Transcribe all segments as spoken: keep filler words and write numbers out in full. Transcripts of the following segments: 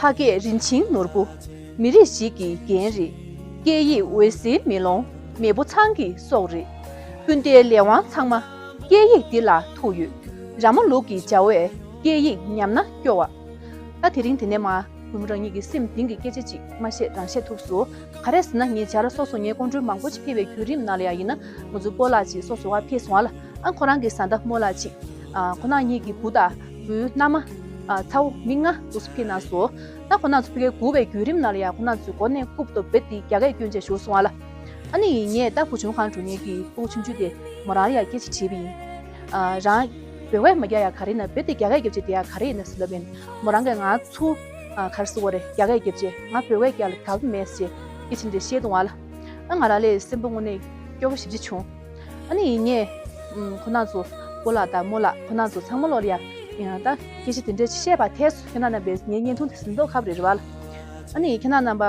ཕ་སྐད་རིན་ཆེན་ནོར་བུ། མི་རིགས་ཤིག་གི་རྒྱན་རེད། སྐད་ཡིག་འོད་ཟེར་མེ་ལོང་། མེས་པོ་ཚང་གི་སྲོག་རེད། སྤུན་ཟླའི་ལས་དབང་ཚང་མ། སྐད་ཡིག་འདི་ལ་ཐུག་ཡོད། ར་མོ་ལུག་གི་བྱ་བས་སྐད་ཡིག་ཉམས་ན་སྐྱོ་བ། ད་དེ་རིང་དེ་ནས་མར་བུ་མོ་རང་ཉིད་ཀྱི་སེམས་གཏིང་གི་སྐད་ཆ་ཅིག་མ་བཤད་རང་བཤད་ཐུབ་སོང་། ག་རེ་ཟེར་ན། ངས་བྱས་ར་སོ་སོ་ངའི་ཀོང་སྤྲུལ་མང་པོ་ཅིག་ཕེབས་པའི་བརྒྱུད་རིམ་ནང་ལ་ཡང་ཡིན་ན། ང་ཚོའི་སྤོ་ལགས་ཅིག་སོ་སོ་བ་ཕེབས་སོང་བ་ལ། ཨ་ཁོ་རང་གི་བཟའ་ཟླ་རྨོ་ལགས་ཅིག་ཨ་ཁོ་རང་ཉིད་ཀྱི་བུ་དང་བུའི་མནའ་མ། ཨ་ཚ་བོ་མི་ལྔ་འདུག་སེ་ཕེབས་གནང་སོང་། ད་ཁོ་རང་ཚོ་ཕ་གིར་སྒུག་པའི་བརྒྱུད་རིམ་ནང་ལ་ཡང་ཁོ་རང་ཚོའི་མགོ་ནས་རྐུབ་ཏུ་རྦད་དེ་རྒྱ་སྐད་སྐྱོན་བྱས་བཞུགས་སོང་བ་ལ། ཨ་ནི་ངས་ད་བུ་ཆུང་ཁང་འགྲོ་མཁན་གྱི་སྤུ་གུ་ཆུང་ཆུང་དེ་མོ་རང་ལ་ཡང་སྐད་ཆ་དྲིས་པ་ཡིན། ཨ་རང་བོད་སྐད་མ་རྒྱག་ཡ་ག་རེ་ཡིན་ན། རྦད་དེ་རྒྱ་སྐད་རྒྱབ་བྱས་བསྡད་ཡ་ག་རེ་ཡིན་ན་ཟེར་ལབ་པ་ཡིན། མོ་རང་གིས་ང་ཚུར་ཨ་ག་རེ་ཟེར་དགོས་རེད། རྒྱ་སྐད་རྒྱབ་བྱས་ང་བོད་སྐད་རྒྱག་ལ་དགའ་པོ་མེད་ཟེར་སྐད་ཆ་འདྲ་བཤད་བཏང་བ་ལ། ཨ་ང་རང་ལ་སེམས་པ་དངོས་གནས་སྐྱོ་པོ་ཞེ་པོ་ཅིག་བྱུང་། ཨ་ནི་ངས་ཨུམ་ཁོ་རང་ཚོ་སྤོ་ལགས་དང་རྨོ་ལགས་ཁོ་རང་ཚོ་ཚང་མ་ལོག་ལ་ཡ་ཡང་ད་སྐད་ཆ་དེ་འདྲ་ཅིག་བཤད་པ་ཐལ་སོང་། ཁྱེད་རྣམ་པས་ངའི་བརྙན་ཐུང་དེ་གཟིགས་མདོག་ཁ་པོ་རེད་རེད་པ་ལ། ཨ་ནི་ཁྱེད་རྣམ་པ་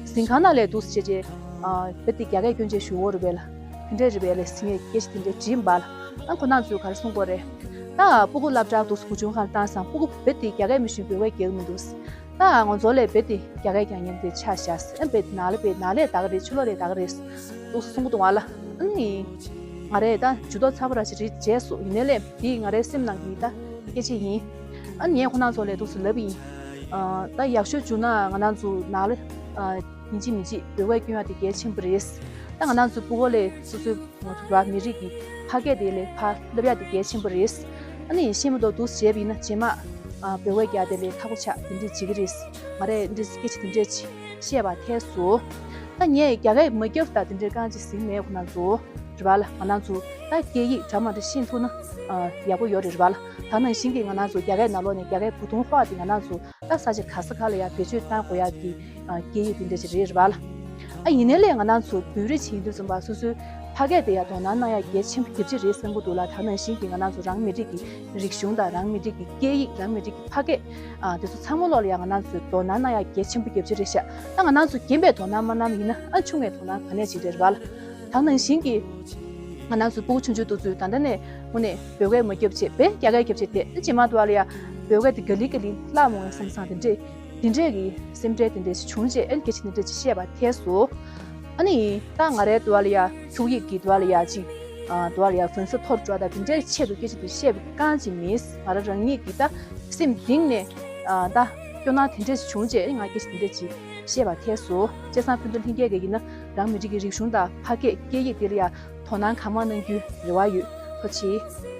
གཟིམ་ཁང་ནང་ལ་འདུག་སེ་བྱས་བྱས་ཨ་རྦད་དེ་རྒྱ་སྐད་སྐྱོན་བྱས་བཞུགས་ཡོད་རེད་པས་ལ། དེ་འདྲ་རེད་པས་ལ་ཟེར་ངས་སྐད་ཆ་དེ་འདྲ་དྲིས་པ་ལ། ཨ་ཁོ་རང་ཚོས་ག་རེ་གསུངས་པ་རེད། ད་སྤུ་གུ་སློབ་གྲྭ་འདུག་སེ་བུ་ཆུང་ཁང་བཏང་ཙང་སྤུ་གུ་རྦད་དེ་རྒྱ་སྐད་མི་ཤེས། བོད་སྐད་རྒྱག་གི་མི་འདུག་ད་ང་ཚོ་ལས་རྦད་དེ་རྒྱ་སྐད་རྒྱག་མཁན་དེ་ཆགས་ཤག་ཨ་རྦད་དེ་ནང་ལ་རྦད་ནང་ལས་ད་ག་རེད། ཕྱི་ལོགས་ལས་ད་ག་རེད་འདུག་སེ་གསུང་གི་འདུག་བ་ལ། ཨ་ནི་ང་རས་ད་ཇུས་གཏོགས་ཚ་པོ་ར་ཞིག་རེད་བྱས་སོང་། ཡིན་ནའི་ལས་འདི་ང་རའི་སེམས་ནང་གི་ད་སྐད་ཆ་ཡིན། ཨ་ནི་ངས་ཁོ་རང་ཚོ་ལ་འདུག་སེ་ལབ་པ་ཡིན། ཨ་ད་ཡག་ཤོས་བྱུང་ན་ང་རང་ཚོ་ནང་ལ་ཨ་ཡིན་གཅིག་མིན་གཅིག་བོད་སྐད་སྐྱོན་ཡ་དེ་གལ་ཆེན་པོ་རེད། ད་ང་རང་ཚོའི་སྤུ་གུ་ལ་སོ་སོའི་ང་ཚོ་བོད་མི་རིགས་ཀྱི་ཕ་སྐད་དེ་ལ་ཕར་སློབ་ཡ་དེ་གལ་ཆེན་པོ་རེད། ཨ་ནི་ཤེས་མ་གཏོགས་འདུག་སེ་བྱས་པ་ཡིན་ན་རྗེས་མ་ཨ་བོད་སྐད་རྒྱག་དེ་ལ་ཁག་པོ་ཆགས་དེ་འདྲས་བྱེད་ཀྱི་རེད། ང་རས་འདི་སྐད་ཆ་དེ་འདྲས་ཅིག་བཤད་པ་ཐལ་སོང་། ད་ངས་རྒྱ་སྐད་མ་རྒྱབ་དང་དེ་འདྲས་རྐང་གཅིག་ཟིན་མེད། ཁོ་རང་ཚོ་རེད་པ་ལ། ང་རང་ཚོ་ད་སྐད་ཡིག་འདྲ་མ་འདྲ་ཤེས་ཐུབ་ན་ཨ་ཡག་པོ་ཡོད་རེད་རེད་པ་ལ། ད་ནང་བཞིན་གྱི་ང་རང་ཚོ་རྒྱ་སྐད་ནང་ལོགས་ནས་རྒྱ་སྐད་བུ་ཐུང་ཧོ་ཨ་དེ་ང་རང་ཚོ་ད་ས་ཆ་ག་ས་ག་ལ་ཡ་བེད་སྤྱོད་བཏང་དགོས་ཡ་གི་ཨ་སྐད་ཡིག་དེ་འདྲ་ཅིག་རེད་རེད་པ་ལ། ཨ་ཡིན་ནའི་ལས་ང་རང་ཚོ་བོད་རིགས་ཡིན་དུས་ཙམ་པ་སོ་སོའི་ཕ་སྐད་དེ་ཡ་དོ་སྣང་གནང་ཡ་གལ་ཆེན་པོ་གལ་ཆེ་རེད་བསམ་གྱི་འདུག་ལ། ད་ནང་བཞིན་གྱི་ང་རང་ཚོ་རང་མི་རིགས་ཀྱི་རིག་གཞུང་དང་རང་མི་རིགས་ཀྱི་སྐད་ཡིག་རང་མི་རིགས་ཀྱི་ཕ་སྐད་ཨ་དེ་ཚོ་ཚང་མ་ལོག་ལ་ཡ་ང་རང་ཚོས་དོ་སྣང་གནང་ཡ་གལ་ཆེན་པོ་གལ་ཆེ་རེད་ཤག་ད་ང་རང་ཚོ་རྒན་པས་དོ་སྣང་མ་གནང་བ་ཡིན་ན་ཨ་ཆུང་བས་དོ་སྣང་ག་ནས་བྱེད་རེད་རེད་པ་ལ། ད་ནང་བཞིན་གྱི་ང་རང་ཚོ་སྤུ་གུ་ཆུང་ཆུང་དེ་ཚོས་ད་ལྟ་ནས་དངོས་གནས་བོད་སྐད་མ་རྒྱབ་བྱས་བོད་རྒྱ་སྐད་རྒྱབ་བྱས་དེ་རྗེས་མ་དུ་བ་ལ་ཡ་བོད་སྐད་དེ་ག་ལེ་ག་ལེ་བརླག་འོང་བསམ་བསམ་དེ་འདྲས་དེ་འདྲས་ཀྱི་སེམས་ཁྲལ་དེ་འདྲས་ཞིག་བྱུང་རྗེས་ཨ་ནི་སྐད་ཆ་དེ་འདྲས་ཅིག་བཤད་པ་ཐལ་སོང་། ཨ་ནི་ད་ང་རའི་དུ་བ་ལ་ཡ་འཁྱུག་ཡིག་གི་དུ་བ་ལ་ཡ་ཅིག་ཨ་དུ་བ་ལ་ཡ་ཕུན་སུམ་ཚོགས་འགྲོ་དང་དེ་འདྲའི་ཆེད་དུ་སྐད་ཆ་དེ་བཤད་པ་རྐང་གཅིག་མིན། ང་རང་རང་ཉིད་ཀྱི་ད་སེམས་གཏིང་ནས་ཨ་ད་སྐྱོ་སྣང་དེ་འདྲས་ཅིག་བྱུང་རྗེས་ཨ་ནི་ང་སྐད་ཆ་དེ་འདྲས་ཅིག་བཤད་པ་ཐལ་སོང་། བྱས་ཙང་སྤུན་ཟླ་ལྷན་རྒྱས་ཀྱིས་ཡིན་ན་རང་མི་རིགས་ཀྱི་རིག་གཞུང་དང་ཕ་སྐད་སྐད་ཡིག་དེ་ལ་ཡ་དོ་སྣང་གང་མང་གནང་རྒྱུའི་རེ་བ་ཡོད། ཐུགས་རྗེ་ཆེ།